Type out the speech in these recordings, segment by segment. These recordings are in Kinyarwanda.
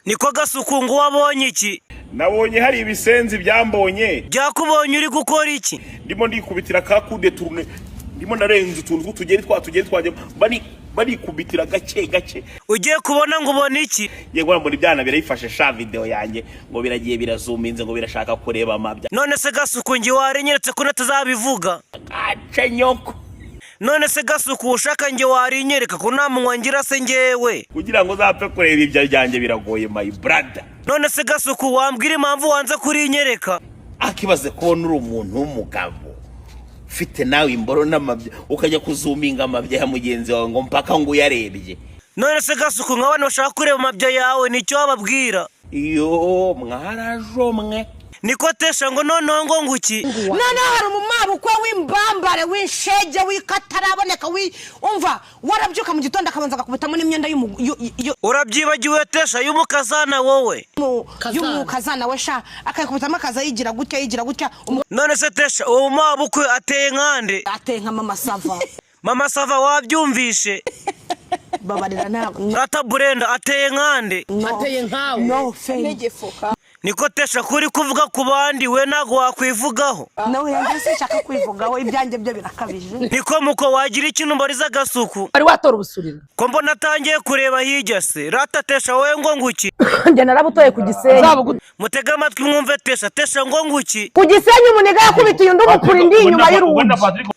Niko Gasuku, ngo wabonye iki? Nabonye hari ibisenzi byambonye. Byakubonye uri gukora iki? Ndimo ndikubitira ka kude turune, ndimo ndarenza utuntu tw'utugeri, twa tugeri twanjye, bari barikubitira gake gake. Ugiye kubona ngo ubone iki? Yego, mbona ibyana birayifashe sha, video yanjye, ngo biragiye birazuminze, ngo birashaka kureba amabya. None se Gasuku, nge warinyeretse ko natazabivuga? Ace nyoko. None se Gasuku, ushaka nge warinyereka ko nta munwa ngira se ngewe? Kugira ngo uzapfe kureba ibya byanjye biragoye, my brother. None se Gasuku, wambwira impamvu wanze kurinyereka? Akibaze kubona uri umuntu w'umugabo ufite nawe imboro n'amabya, ukajya kuzuminga amabya ya mugenzi wawe ngo mpaka ngo uyarebye. None se Gasuku, nk'abantu bashaka kureba amabya yawe, nicyo wababwira? Iyo mwarajomwe. Niko Tesha, ngo noneho ngo nguki? Noneho hari umumabukwe w'imbambare, w'inshege, w'ikataraboneka, umva, warabyuka mu gitondo akabanza agakubitamo n'imyenda Urabyibagiwe Tesha, y'umukazana wowe. y'umukazana we sha, akayikubitamo akaza yigira gutya, yigira gutya. None se Tesha, uwo mabukwe ateye nkande? Ateye nka Mama Sava. Mama Sava, wabyumvishe? Babarira ntabwo. Rata Burenda, ateye nkande? Ateye nkawe. No fake. Niko Tesha, kuri kuvuga ku bandi, we ntabwo wakwivugaho? Nawe yanjye sinshaka kwivugaho, ibyanjye byo birakabije. Niko muko, wagira ikintu mbariza Gasuku? Wari watora ubusurira? Ko mbona atangiye kureba hirya se? Rata Tesha, wowe ngo nguki? Njye narabutoye ku Gisenyi. Mutege amatwi mwumve Tesha. Tesha, ngo nguki? Ku Gisenyi, umuniga yakubitiye undi umukura indi inyuma y'urugi.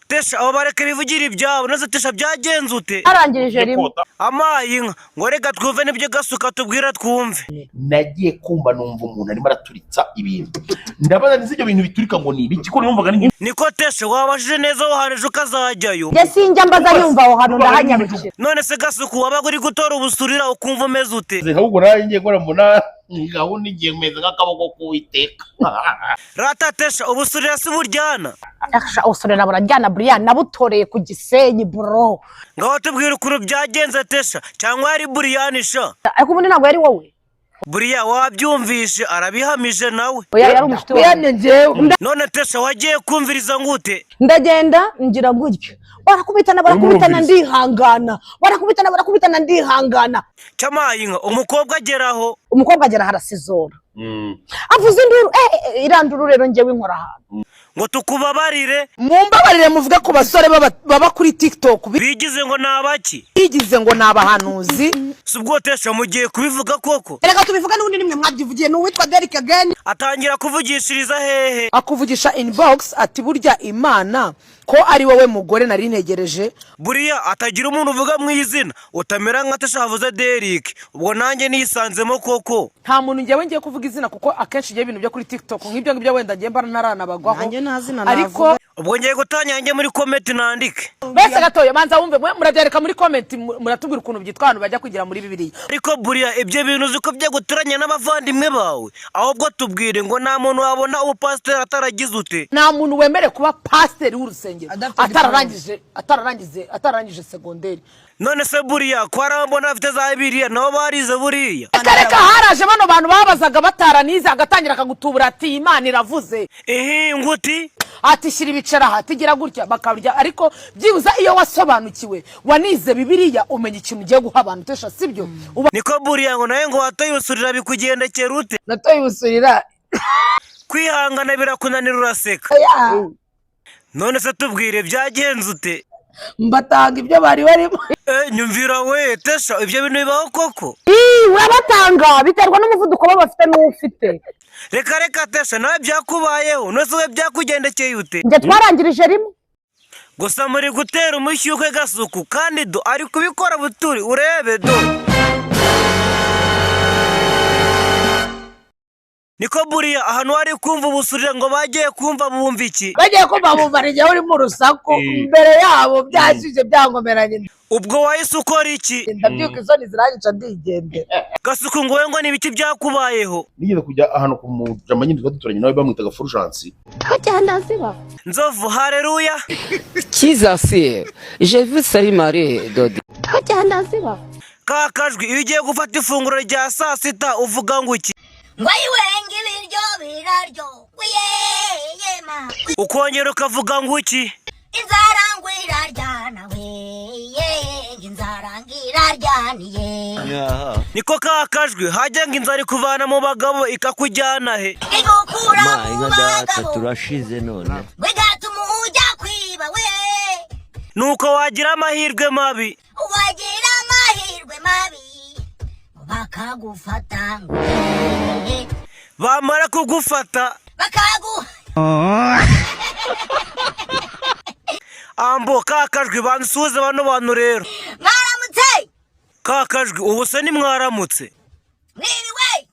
Tesha, abo bareke bivugira ibyabo. None se Tesha, byagenze ute? Arangirije rimwe. Amaye inka, ngo reka twumve nibyo Gasuka tubwira, twumve. Nagiye kumva numva umuntu arimo araturitsa ibintu, ndabaza nzi ibyo bintu biturika ngo ni ibiki, ko numvaga ni Niko Tesha, wabajije neza aho hantu ejo ukazajyayo? Njye sinjya mbaza, nyumva aho hantu ndahanyarukira. None se Gasuku, wabaga uri gutora ubusurira ukumva umeze ute? Ahubwo nawe ngiye gukora, mbona gahunda igiye kumeze nk'akaboko k'Uwiteka. Rata Tesha, ubusurira si buryana? Ubusurira burajyana buriya, nabutoreye ku Gisenyi, bro. Ngaho tubwira ukuntu byagenze Tesha, cyangwa yari Buriyani sha? Ariko ubundi ntabwo yari wowe. Buriya wabyumvishe, arabihamije nawe. Oya, yari umushuti wawe. Wiyamye njyewe. None Tesha, wagiye kumviriza ngute? Ndagenda ngira gutya, barakubitana, barakubitana, ndihangana, barakubitana, barakubitana, ndihangana. Cyamaye inka, umukobwa ageraho? Umukobwa agera harasizora, avuza induru, iranduru rero njyewe inkora ahantu. Ngo tukubabarire. Mumbabarire muvuge ku basore baba kuri TikTok Bigize ngo ni abaki? bigize ngo ni abahanuzi. Si ubwo Tesha, mugiye kubivuga koko? Reka tubivuge, n'ubundi nimwe mwabyivugiye. Ni uwitwa Derek Again. Atangira kuvugishiriza hehe? Akuvugisha inbox ati: "Burya Imana ko ari wowe mugore nari ntegereje." Buriya atagira umuntu uvuga mu izina, utamera nka Tesha havuze Derek, ubwo nanjye nisanzemo koko. Nta muntu ngewe ngiye kuvuga izina, kuko akenshi ngewe ibintu byo kuri TikTok nk'ibyo ngibyo wenda ngiye mba ntaranabagwaho. Nanjye nta zina Ariko navuga. Ubwo ngiye gutangira njye muri comment nandike. Mbese gatoya, banza wumve, mwe murabyareka muri comment, muratubwira ukuntu byitwa, abantu bajya kwigira muri Bibiliya. Ariko buriya ibyo bintu uzi ko byaguturanya n'abavandimwe bawe? Ahubwo tubwire ngo nta muntu wabona ubupasiteri ataragize ute? Nta muntu wemerewe kuba pasiteri w'urusengero Adafite atararangije segonderi. None se buriya ko hari abo mbona bafite za Biriya, nabo barize buriya? Reka reka, haraje bano bantu babazaga bataranize, agatangira akagutubura ati: "Imana iravuze." Ihi nguti. Ati: "Shyira ibiceri aha," ati: "Gira gutya," bakarya. Ariko byibuze iyo wasobanukiwe, wanize Bibiliya, umenya ikintu ugiye guha abantu. Tesha, sibyo? Uba Niko buriya, ngo nawe ngo watoye usurira, bikugendekera ute? Natoye ubusurira. Kwihangana birakunanira, uraseka. None se tubwire, byagenze ute? Mbatanga ibyo bari barimo. Nyumvira we Tesha, ibyo bintu bibaho koko? Ii, urabatanga, biterwa n'umuvuduko baba bafite n'uwo ufite. Reka reka Tesha, nawe byakubayeho? None se we byakugendekeye ute? Njye twarangirije rimwe. Gusa muri gutera umushyukwe Gasuku, kandi do ari kubikora buturi, urebe do. Niko buriya, ahantu wari kumva ubusurire, ngo bagiye kumva bumva iki? Bagiye kumva bumva igihe uri mu rusaku imbere yabo, byashije byankomeranye. Ubwo wahise ukora iki? Ndabyuka, isoni ziranyica, ndigendera. Gasuku, ngo wowe ngo ni ibiki byakubayeho? Nigeze kujya ahantu ku mujama nyine twari duturanye nawe, bamwitaga Fulgence. Nzovu, hareruya. Kizasi, je vous salue Marie Dodi. Ka kajwi, iyo ugiye gufata ifunguro rya saa sita uvuga ngo iki? Ngo ayiwenga ibiryo biraryo yema. Ukongera ukavuga ngo iki? Inzara ngo iraryana we, inzara ngo iraryaniye. Niko kakajwi hajya ngo inzara ikuvana mu bagabo ikakujyana he? Igukura Ma mu inka data, bagabo turashize none. Bigatuma ujya kwiba we. Nuko wagira amahirwe mabi, wagira amahirwe mabi bakagufata ngo bamara kugufata bakagu Ambo kakajwi, bansuhuze bano bantu rero. Mwaramutse. Kakajwi, ubu se nimwaramutse? Mwiriwe.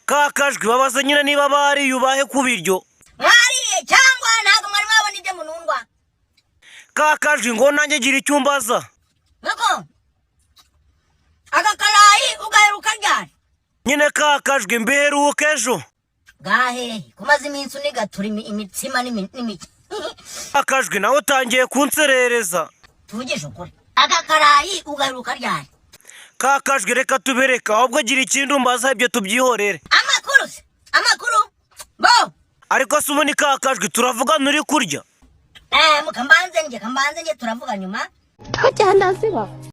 Kakajwi, babaze nyine niba bariyubahe ku biryo. Mwariye cyangwa ntabwo mwari mwabona ibyo munundwa? Kakajwi, ngo nanjye gira icyo umbaza. Nuko aka karayi ugaheruka ryari? Nyine kakajwi, mbiheruka ejo. Gahehe kumaze iminsi unigatura imitsima n'imiki. Kakajwi, nawe utangiye kunserereza. Tuvugishe ukuri, aka karayi ugaheruka ryari? Kakajwi, reka tubereke, ahubwo gira ikindi umbaza, ibyo tubyihorere. Amakuru se, amakuru bo? Ariko se ubu ni kakajwi turavugana uri kurya? Eh, mukambanze njye, kambanze njye, turavuga nyuma. Tujyana ziba.